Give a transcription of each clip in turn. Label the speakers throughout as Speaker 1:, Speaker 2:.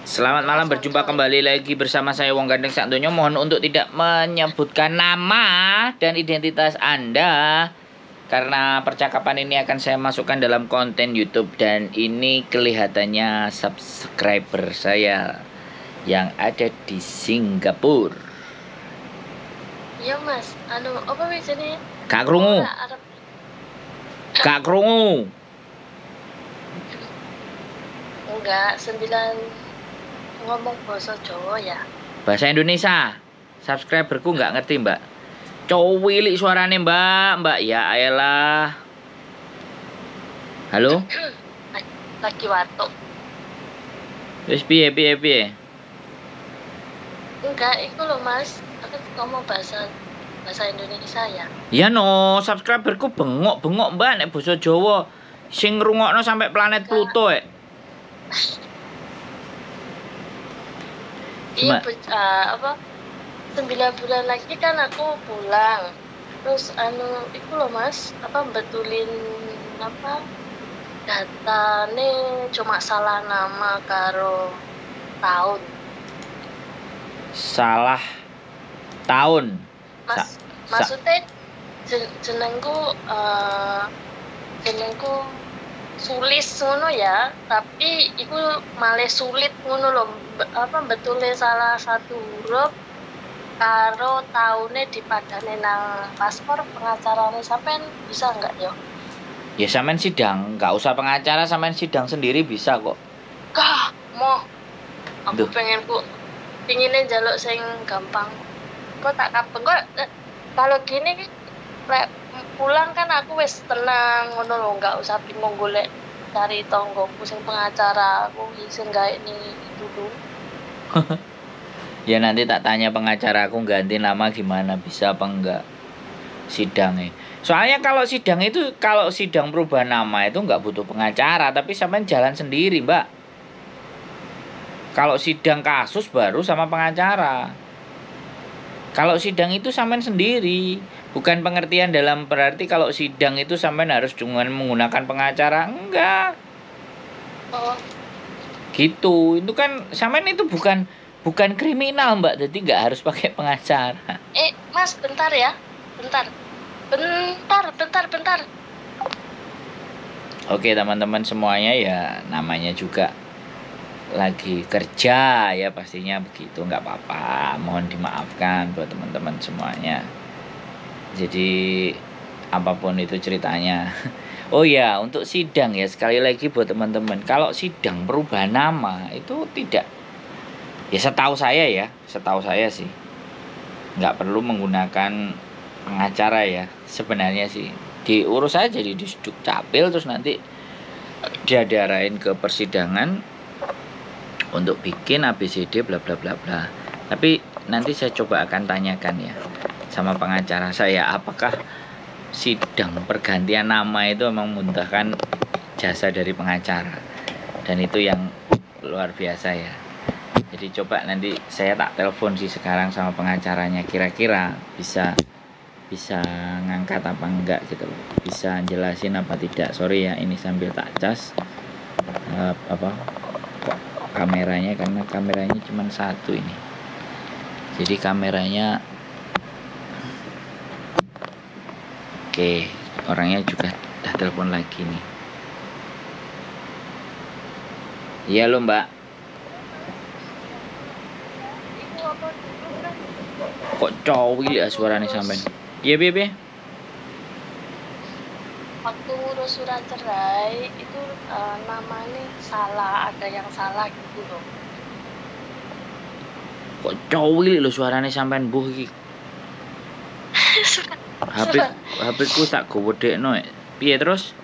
Speaker 1: Selamat malam, berjumpa kembali lagi bersama saya Wong Ganteng Sak Donya. Mohon untuk tidak menyebutkan nama dan identitas Anda karena percakapan ini akan saya masukkan dalam konten YouTube dan ini kelihatannya subscriber saya yang ada di Singapura.
Speaker 2: Iya Mas, anu apa wis ini?
Speaker 1: Gak krungu. Gak krungu.
Speaker 2: Enggak, 9 ngomong bahasa Jawa ya.
Speaker 1: Bahasa Indonesia. Subscriberku nggak ngerti, Mbak. Cowilik suarane, Mbak. Mbak, ya ayolah. Halo?
Speaker 2: Lagi watuk.
Speaker 1: Wis piye piye piye?
Speaker 2: Enggak, iku lho Mas. Aku ngomong bahasa Indonesia ya.
Speaker 1: Ya no, subscriberku bengok-bengok, Mbak, nek basa Jawa. Sing ngrungokno sampai planet Pluto eh.
Speaker 2: Iya, apa 9 bulan lagi kan aku pulang. Terus anu iku loh Mas, apa betulin apa datane cuma salah nama karo tahun.
Speaker 1: Salah tahun.
Speaker 2: Mas, maksudnya jenengku jenengku sulis ngono ya, tapi iku malah sulit ngono lho, apa betulnya salah satu huruf karo taune dipadane nang paspor pengacarane sampean bisa enggak ya?
Speaker 1: Ya sampean sidang, enggak usah pengacara, sampean sidang sendiri bisa kok.
Speaker 2: Kah, moh. Aku pengen ku pingine njaluk sing gampang. Kok tak kapen kok kalau gini lek pulang kan aku wis tenang ngono lho, enggak usah bingung golek cari tonggoku sing pengacara, aku sing gawe ini dulu.
Speaker 1: Ya nanti tak tanya pengacara aku ganti nama gimana, bisa apa enggak sidangnya. Soalnya kalau sidang itu, kalau sidang perubahan nama itu enggak butuh pengacara, tapi sampean jalan sendiri, Mbak. Kalau sidang kasus baru sama pengacara. Kalau sidang itu sampean sendiri, bukan pengertian dalam berarti kalau sidang itu sampean harus dengan menggunakan pengacara, enggak.
Speaker 2: Oh.
Speaker 1: Gitu, itu kan sampean itu bukan kriminal, Mbak, jadi enggak harus pakai pengacara.
Speaker 2: Mas, bentar ya. Bentar. Bentar.
Speaker 1: Oke, teman-teman semuanya ya, namanya juga lagi kerja ya pastinya begitu, nggak apa-apa, mohon dimaafkan buat teman-teman semuanya. Jadi apapun itu ceritanya. Oh ya, untuk sidang ya, sekali lagi buat teman-teman, kalau sidang perubahan nama itu tidak, ya setahu saya ya, setahu saya sih nggak perlu menggunakan pengacara ya sebenarnya sih, diurus aja di Dukcapil terus nanti dia diarahin ke persidangan untuk bikin ABCD bla bla bla bla. Tapi nanti saya coba akan tanyakan ya sama pengacara saya, apakah sidang pergantian nama itu memang membutuhkan jasa dari pengacara. Dan itu yang luar biasa ya. Jadi coba nanti saya tak telepon sih sekarang sama pengacaranya, kira-kira bisa ngangkat apa enggak gitu loh, bisa jelasin apa tidak. Sorry ya, ini sambil tak cas apa kameranya, karena kameranya cuma satu ini. Jadi kameranya oke, orangnya juga udah telepon lagi nih. Iya lo Mbak. Kok cowil ya suaranya sampean? Iya piye piye?
Speaker 2: Waktu ngurus surat cerai itu namanya salah, ada yang salah gitu loh.
Speaker 1: Kok cowil lho suarane sampean mbuh iki. HP ku tak gowedhekno. Piye terus?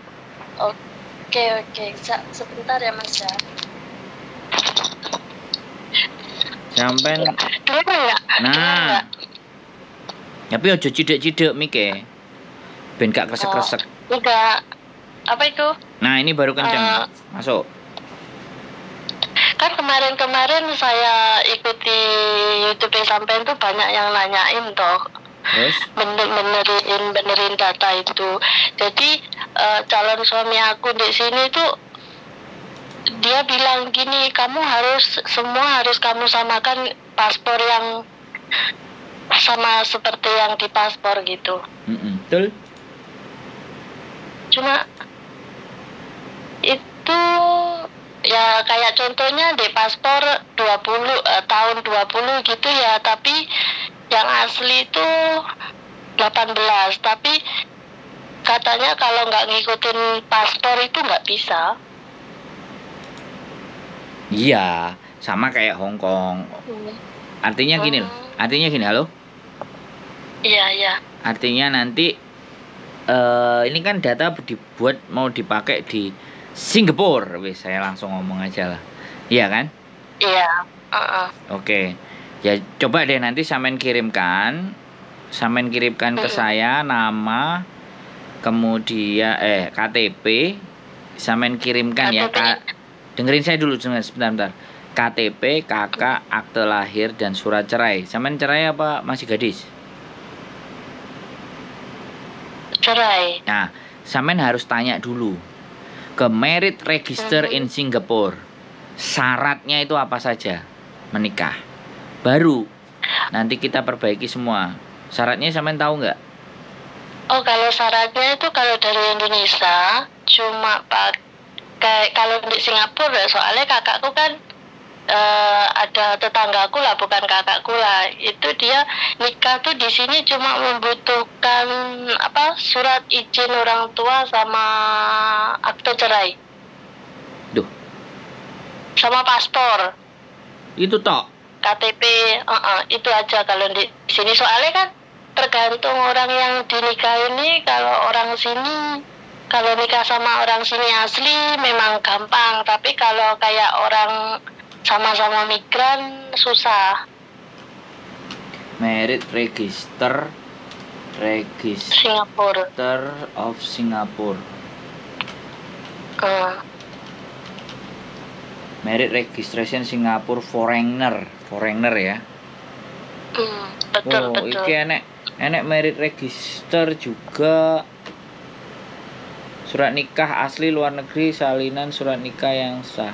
Speaker 2: Oke, oke. Sebentar ya Mas ya.
Speaker 1: Sampean. Nah. Tapi aja cidek-cidek mike. Ben gak kresek-kresek.
Speaker 2: Oh, enggak. Apa itu?
Speaker 1: Nah, ini baru kenceng. Masuk.
Speaker 2: Kan kemarin-kemarin saya ikuti YouTube sampean tuh banyak yang nanyain toh.
Speaker 1: Terus?
Speaker 2: Benerin data itu. Jadi calon suami aku di sini tuh Dia bilang gini, kamu harus semua harus kamu samakan paspor yang sama seperti yang di paspor gitu.
Speaker 1: Betul.
Speaker 2: Cuma itu ya kayak contohnya di paspor 20 tahun 20 gitu ya, tapi yang asli itu 18, tapi katanya kalau nggak ngikutin paspor itu nggak bisa.
Speaker 1: Iya, sama kayak Hong Kong. Artinya gini loh. Artinya gini, halo?
Speaker 2: Iya, iya.
Speaker 1: Artinya nanti ini kan data dibuat mau dipakai di Singapura. Wis, saya langsung ngomong aja lah. Iya kan?
Speaker 2: Iya,
Speaker 1: Oke. Ya coba deh nanti sampean kirimkan. Sampean kirimkan ke saya nama, kemudian KTP. Sampean kirimkan ya, Kak. Dengerin saya dulu sebentar. KTP, KK, akte lahir dan surat cerai. Sampean cerai apa masih gadis?
Speaker 2: Cerai.
Speaker 1: Nah, sampean harus tanya dulu ke Marriage Register in Singapore. Syaratnya itu apa saja menikah. Baru nanti kita perbaiki semua. Syaratnya sampean tahu nggak?
Speaker 2: Oh, kalau syaratnya itu kalau dari Indonesia cuma pakai, kalau di Singapura soalnya kakakku kan ada tetanggaku lah, bukan kakakku lah, itu dia nikah tuh di sini cuma membutuhkan apa surat izin orang tua sama akte cerai.
Speaker 1: Duh.
Speaker 2: Sama paspor.
Speaker 1: Itu tok.
Speaker 2: KTP, itu aja kalau di sini, soalnya kan tergantung orang yang dinikah ini. Kalau orang sini, kalau nikah sama orang sini asli memang gampang, tapi kalau kayak orang sama-sama migran susah.
Speaker 1: Marriage Register
Speaker 2: Singapura.
Speaker 1: of Singapore. Marriage Registration Singapore foreigner ya.
Speaker 2: Betul, betul.
Speaker 1: Iki enek marriage register juga. Surat nikah asli luar negeri, salinan surat nikah yang sah.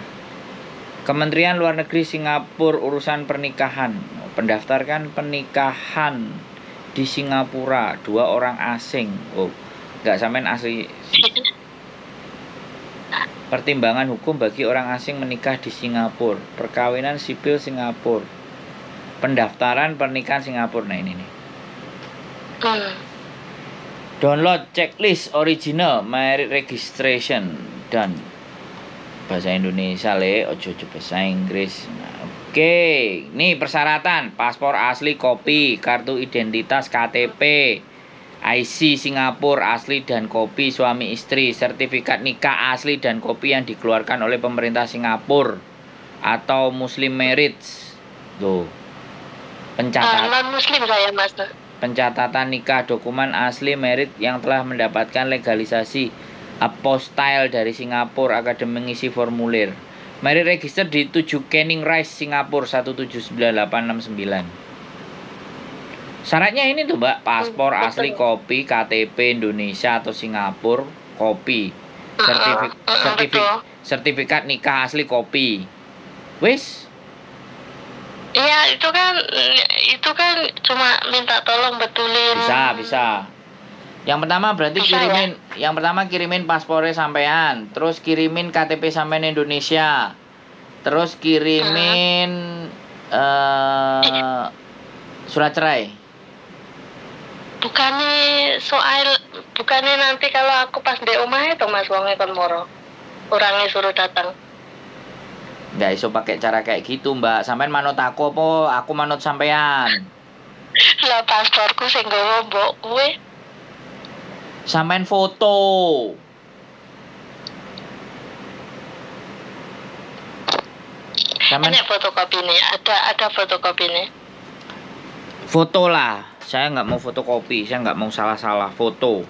Speaker 1: Kementerian Luar Negeri Singapura urusan pernikahan. Pendaftarkan pernikahan di Singapura, 2 orang asing. Oh, nggak sampean asli. Pertimbangan hukum bagi orang asing menikah di Singapura. Perkawinan sipil Singapura. Pendaftaran pernikahan Singapura. Nah, ini nih. Download checklist original marriage registration dan bahasa Indonesia le, ojo bahasa Inggris. Nah, oke, nih persyaratan: paspor asli kopi, kartu identitas KTP, IC Singapura asli dan kopi suami istri, sertifikat nikah asli dan kopi yang dikeluarkan oleh pemerintah Singapura atau Muslim marriage. Tuh. Pencatatan
Speaker 2: non muslim saya, Mas.
Speaker 1: Pencatatan nikah, dokumen asli marriage yang telah mendapatkan legalisasi apostille dari Singapura Akademi mengisi formulir. Marriage register di 7 Canning Rise Singapura 179869. Syaratnya ini tuh, Mbak, paspor asli kopi, KTP Indonesia atau Singapura kopi, sertifikat nikah asli kopi. Wis.
Speaker 2: Iya, itu kan cuma minta tolong betulin.
Speaker 1: Bisa. Yang pertama berarti
Speaker 2: bisa,
Speaker 1: kirimin,
Speaker 2: ya?
Speaker 1: Yang pertama kirimin paspornya sampean, terus kirimin KTP sampean Indonesia, terus kirimin surat cerai.
Speaker 2: Bukannya nanti kalau aku pas di omah itu Mas wonge kon moro. Orangnya suruh datang.
Speaker 1: Nggak iso pakai cara kayak gitu, Mbak. Sampean manut aku apa aku manut sampean?
Speaker 2: Lah pasporku sing nggawa mbok kuwe.
Speaker 1: Sampean foto. Sampean
Speaker 2: ada fotokopine, ada fotokopine.
Speaker 1: Foto lah. Saya nggak mau fotokopi, saya nggak mau salah-salah foto.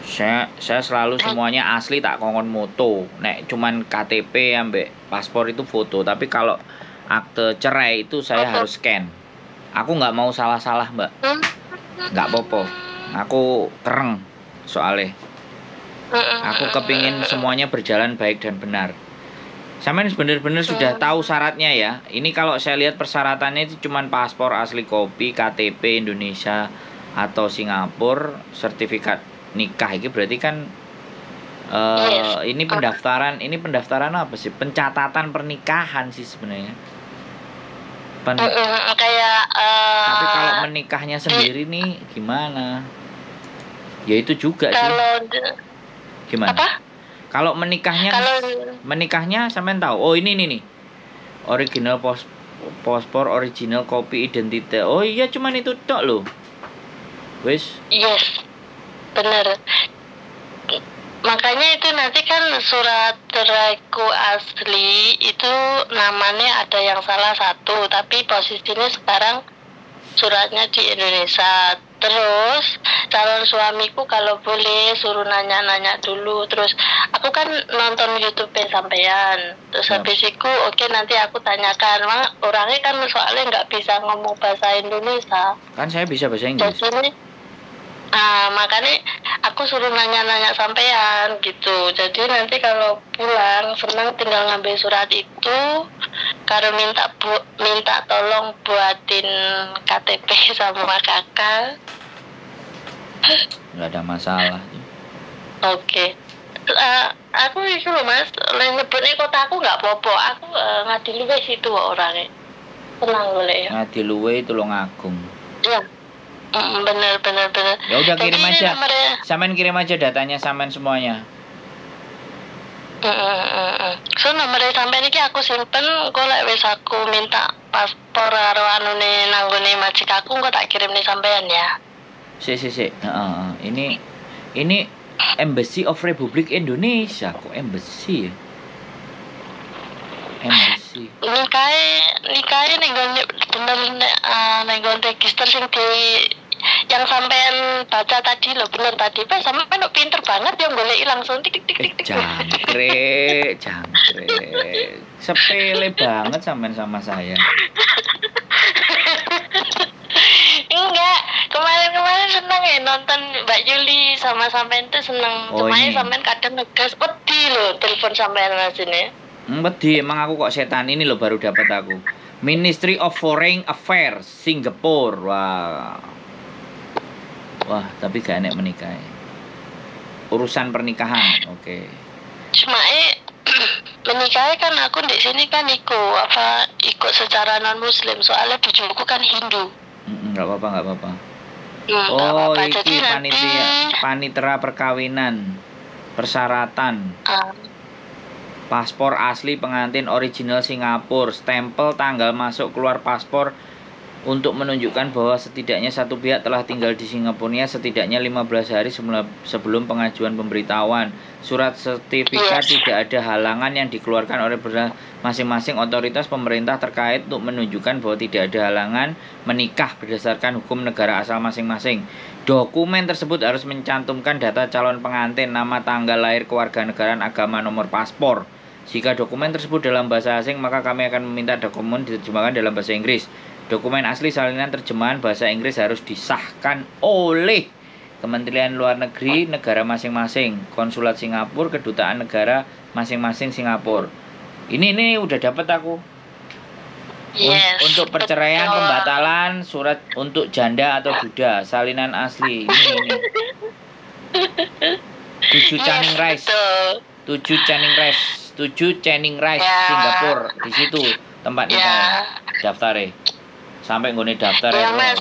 Speaker 1: Saya selalu semuanya asli tak kongkon moto. Nek cuman KTP ambek paspor itu foto, tapi kalau akte cerai itu saya harus scan. Aku nggak mau salah-salah, Mbak. Nggak apa-apa. Aku kereng soalnya. Aku kepingin semuanya berjalan baik dan benar. Sampean bener-bener sudah tahu syaratnya ya. Ini kalau saya lihat persyaratannya itu cuman paspor asli kopi, KTP Indonesia atau Singapura, sertifikat nikah. Ini berarti kan
Speaker 2: Yes.
Speaker 1: ini pendaftaran, ini pendaftaran apa sih? Pencatatan pernikahan sih sebenarnya.
Speaker 2: Kayak
Speaker 1: Tapi kalau menikahnya sendiri nih gimana? Ya itu juga sih.
Speaker 2: Kalau
Speaker 1: Gimana?
Speaker 2: apa?
Speaker 1: Kalau menikahnya,
Speaker 2: Kalau
Speaker 1: menikahnya sampean tahu. Oh, ini nih nih. Original paspor original copy identitas. Oh iya, cuman itu tok loh. Wis.
Speaker 2: Yes, bener. Makanya itu nanti kan surat ceraiku asli itu namanya ada yang salah satu, tapi posisinya sekarang suratnya di Indonesia. Terus calon suamiku kalau boleh suruh nanya-nanya dulu. Terus aku kan nonton YouTube sampean. Terus
Speaker 1: Siap.
Speaker 2: habis itu oke nanti aku tanyakan. Emang orangnya kan soalnya nggak bisa ngomong bahasa Indonesia.
Speaker 1: Kan saya bisa bahasa Inggris.
Speaker 2: Jadi makanya aku suruh nanya-nanya sampean gitu. Jadi nanti kalau pulang senang tinggal ngambil surat itu, kalau minta tolong buatin KTP sama kakak.
Speaker 1: Nggak ada masalah.
Speaker 2: Oke. Aku itu loh Mas, nyebutnya kota aku nggak apa-apa. Aku Ngadiluwe situ orangnya. Tenang boleh ya.
Speaker 1: Ngadiluwe Tulungagung.
Speaker 2: Iya. Bener bener bener.
Speaker 1: Ya udah kirim
Speaker 2: Jadi ini
Speaker 1: aja.
Speaker 2: nomornya.
Speaker 1: Sampean kirim aja datanya sampean semuanya.
Speaker 2: So nomornya sampean iki aku simpen, engko lek wis aku minta paspor karo anune nanggone majikanku engko tak kirim nih sampean ya.
Speaker 1: Si si si. Heeh, ini Embassy of Republic Indonesia. Kok embassy ya? Embassy.
Speaker 2: Nikahe ning nggon bener nek ning nggon register sing di yang sampean baca tadi loh, bener tadi. Pak, sampean kok pinter banget ya goleki langsung tik tik tik tik.
Speaker 1: Jangkrik, jangkrik. Sepele banget sampean sama saya.
Speaker 2: Enggak, kemarin-kemarin seneng ya nonton Mbak Yuli sama sampean tuh seneng.
Speaker 1: Oh,
Speaker 2: Cuma
Speaker 1: ini.
Speaker 2: sampean kadang ngegas wedi loh telepon sampean mas ini.
Speaker 1: Wedi, emang aku kok setan ini loh baru dapat aku. Ministry of Foreign Affairs Singapore. Wah. Wah, tapi gak enek menikah. Urusan pernikahan, oke.
Speaker 2: Cuma menikahnya kan aku di sini kan ikut secara non muslim soalnya bojoku kan Hindu.
Speaker 1: Nggak apa-apa, nggak apa-apa.
Speaker 2: Nggak
Speaker 1: Oh,
Speaker 2: apa-apa.
Speaker 1: iki
Speaker 2: Jadi nanti
Speaker 1: panitia, panitera perkawinan, persyaratan, paspor asli pengantin original Singapura, stempel tanggal masuk keluar paspor untuk menunjukkan bahwa setidaknya satu pihak telah tinggal di Singapura setidaknya 15 hari sebelum pengajuan pemberitahuan. Surat sertifikat
Speaker 2: Yes.
Speaker 1: tidak ada halangan yang dikeluarkan oleh masing-masing otoritas pemerintah terkait untuk menunjukkan bahwa tidak ada halangan menikah berdasarkan hukum negara asal masing-masing. Dokumen tersebut harus mencantumkan data calon pengantin, nama, tanggal lahir, kewarganegaraan, agama, nomor paspor. Jika dokumen tersebut dalam bahasa asing, maka kami akan meminta dokumen diterjemahkan dalam bahasa Inggris. Dokumen asli salinan terjemahan bahasa Inggris harus disahkan oleh Kementerian Luar Negeri negara masing-masing, Konsulat Singapura, Kedutaan Negara masing-masing Singapura. Ini udah dapat aku.
Speaker 2: Yes,
Speaker 1: Untuk perceraian,
Speaker 2: betul.
Speaker 1: pembatalan, surat untuk janda atau duda, salinan asli. Ini. 7 Canning
Speaker 2: Yes,
Speaker 1: Rice.
Speaker 2: betul.
Speaker 1: 7 Canning Rice. 7 Canning Rice
Speaker 2: Ya.
Speaker 1: Singapura. Di situ tempat
Speaker 2: Ya.
Speaker 1: nikah. Daftare. Sampai nggone daftar
Speaker 2: Ya
Speaker 1: ya.
Speaker 2: Mas,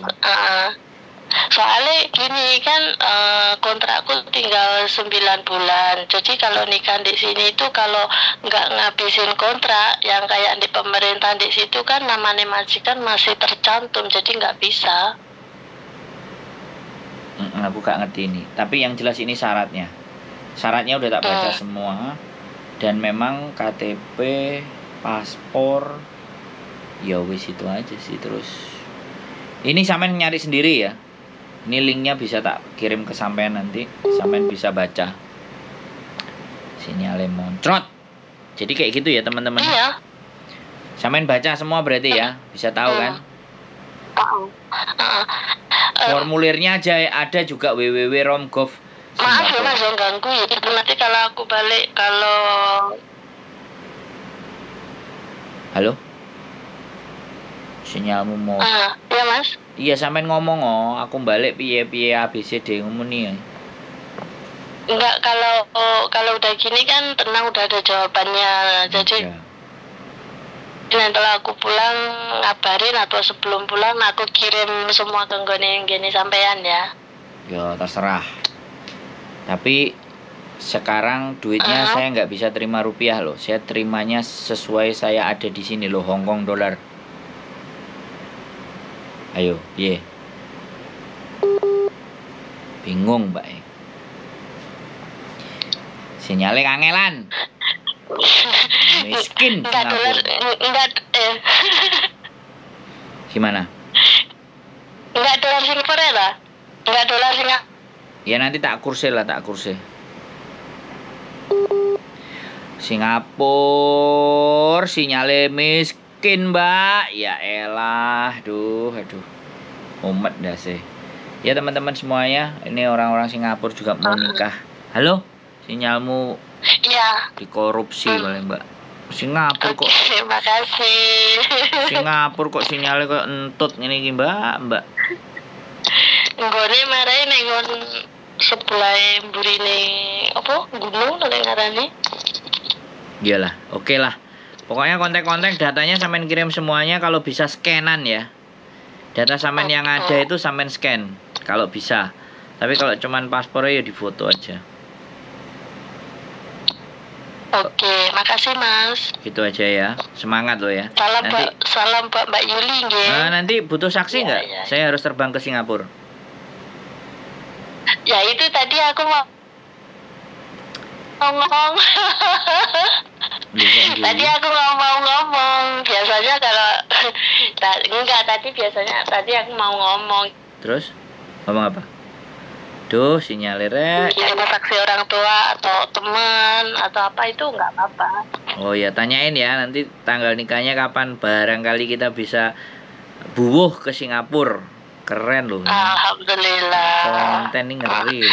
Speaker 2: soalnya gini kan kontrakku tinggal 9 bulan. Jadi kalau nikah di sini itu kalau nggak ngabisin kontrak yang kayak di pemerintahan di situ kan namanya majikan masih tercantum, jadi nggak bisa.
Speaker 1: Aku gak ngerti ini. Tapi yang jelas ini syaratnya. Syaratnya udah tak baca semua. Dan memang KTP, paspor, ya wis itu aja sih. Terus ini sampean nyari sendiri ya. Ini linknya bisa tak kirim ke sampean nanti, sampean bisa baca. Sinyale moncrot. Jadi kayak gitu ya teman-teman.
Speaker 2: Iya.
Speaker 1: Sampean baca semua berarti ya, bisa tahu kan? Formulirnya aja ada juga www.romgov
Speaker 2: Maaf ya
Speaker 1: Singapura.
Speaker 2: Mas, yang ganggu ya. Nanti kalau aku balik, kalau
Speaker 1: Halo? Sinyalmu mau.
Speaker 2: Ah, ya Mas.
Speaker 1: Iya, sampean ngomong oh, aku balik piye-piye A B C D ngono nih.
Speaker 2: Enggak, kalau kalau udah gini kan tenang, udah ada jawabannya. Jadi
Speaker 1: Ya.
Speaker 2: nanti kalau aku pulang ngabarin, atau sebelum pulang aku kirim semua ke nggone gini sampean ya.
Speaker 1: Ya terserah. Tapi sekarang duitnya saya nggak bisa terima rupiah loh. Saya terimanya sesuai saya ada di sini loh, Hong Kong dolar. Ayo, piye? Bingung, Mbak. Sinyalnya kangelan. Miskin
Speaker 2: Enggak dolar,
Speaker 1: Singapura.
Speaker 2: enggak
Speaker 1: Gimana?
Speaker 2: Enggak dolar Singapura lah. Enggak dolar Singapura.
Speaker 1: Ya nanti tak kursi lah, tak kursi. Singapura sinyale miskin, Mbak. Ya elah, aduh, aduh. Umet dah sih. Ya teman-teman semuanya, ini orang-orang Singapura juga mau nikah. Halo, sinyalmu
Speaker 2: Iya.
Speaker 1: dikorupsi oleh Mbak. Singapura kok.
Speaker 2: Oke, makasih.
Speaker 1: Singapura kok sinyalnya kok entut ngene iki, Mbak, Mbak.
Speaker 2: Nggone marai ning nggon sebelah mburine apa gunung nek ngarani.
Speaker 1: Iyalah, oke lah. Pokoknya kontak-kontak datanya sampean kirim semuanya, kalau bisa scanan ya. Data sampean yang ada itu sampean scan kalau bisa. Tapi kalau cuman paspornya ya difoto aja.
Speaker 2: Oke, makasih Mas.
Speaker 1: Gitu aja ya. Semangat lo ya.
Speaker 2: Salam
Speaker 1: Nanti
Speaker 2: Mbak, salam Mbak Mbak Yuli nggih.
Speaker 1: Nanti butuh saksi
Speaker 2: Iya,
Speaker 1: nggak?
Speaker 2: iya.
Speaker 1: Saya harus terbang ke Singapura.
Speaker 2: Ya itu tadi aku mau ngomong.
Speaker 1: Loh, kok
Speaker 2: Tadi
Speaker 1: guyu?
Speaker 2: aku nggak mau ngomong. Biasanya kalau enggak, tadi biasanya tadi aku mau ngomong.
Speaker 1: Terus ngomong apa? Duh, sinyalnya rek.
Speaker 2: Kirim saksi orang tua atau teman atau apa itu nggak apa-apa.
Speaker 1: Oh ya, tanyain ya nanti tanggal nikahnya kapan, barangkali kita bisa buwuh ke Singapura. Keren loh.
Speaker 2: Alhamdulillah.
Speaker 1: Konten ini ngeri.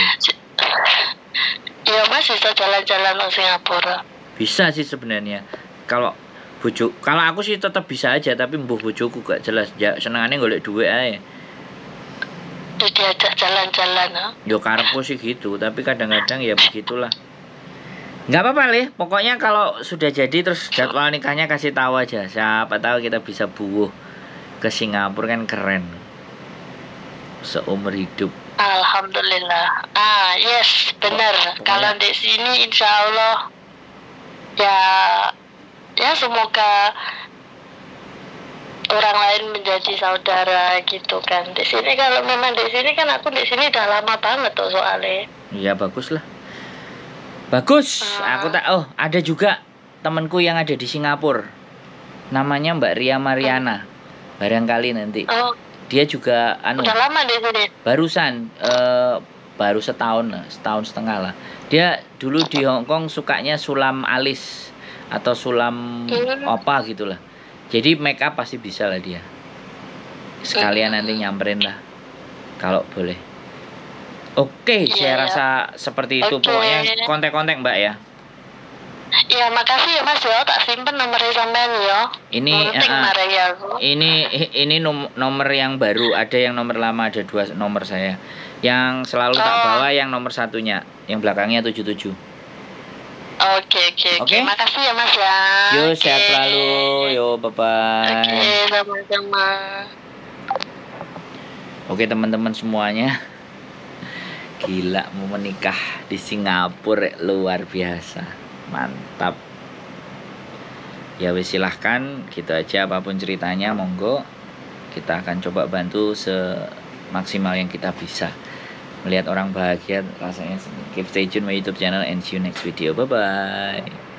Speaker 2: Iya Mas, bisa jalan-jalan ke Singapura.
Speaker 1: Bisa sih sebenarnya. Kalau bojo, kalau aku sih tetap bisa aja, tapi mbuh bojoku gak jelas. Ya, senengane golek duit aja.
Speaker 2: Diajak jalan-jalan. Ha?
Speaker 1: Yo karepku sih gitu, tapi kadang-kadang ya begitulah. Nggak apa-apa leh, pokoknya kalau sudah jadi terus jadwal nikahnya kasih tahu aja. Siapa tahu kita bisa buwuh ke Singapura, kan keren. Seumur hidup.
Speaker 2: Alhamdulillah. Ah yes, benar.
Speaker 1: Pokoknya-
Speaker 2: Kalau di sini insya Allah ya, ya semoga orang lain menjadi saudara gitu kan. Di sini kalau memang di sini kan aku di sini udah lama banget tuh soalnya.
Speaker 1: Iya bagus lah. Bagus. Aku tak, oh ada juga temanku yang ada di Singapura. Namanya Mbak Ria Mariana. Barangkali nanti.
Speaker 2: Oh,
Speaker 1: Dia juga anu
Speaker 2: udah lama di sini.
Speaker 1: barusan baru setahun lah, setahun setengah lah. Dia dulu di Hong Kong sukanya sulam alis atau sulam apa gitulah. Jadi make up pasti bisa lah dia. Sekalian nanti nyamperin lah kalau boleh. Oke,
Speaker 2: Iya,
Speaker 1: saya
Speaker 2: iya.
Speaker 1: rasa seperti itu.
Speaker 2: Oke.
Speaker 1: Pokoknya kontak-kontak Mbak ya.
Speaker 2: Ya makasih ya Mas ya, tak simpen nomornya sampean ya.
Speaker 1: Ini
Speaker 2: Penting marai aku.
Speaker 1: ini nomor yang baru, ada yang nomor lama, ada dua nomor saya. Yang selalu tak bawa yang nomor satunya, yang belakangnya 77.
Speaker 2: Oke, oke, oke.
Speaker 1: Oke?
Speaker 2: Makasih ya Mas ya.
Speaker 1: Yo,
Speaker 2: Oke.
Speaker 1: sehat selalu. Yo, bye-bye.
Speaker 2: Oke, sama-sama.
Speaker 1: Oke, teman-teman semuanya. Gila, mau menikah di Singapura luar biasa. Mantap. Ya wis, silahkan gitu aja apapun ceritanya, monggo. Kita akan coba bantu semaksimal yang kita bisa. Melihat orang bahagia rasanya senang. Keep stay tune my YouTube channel and see you next video. Bye bye.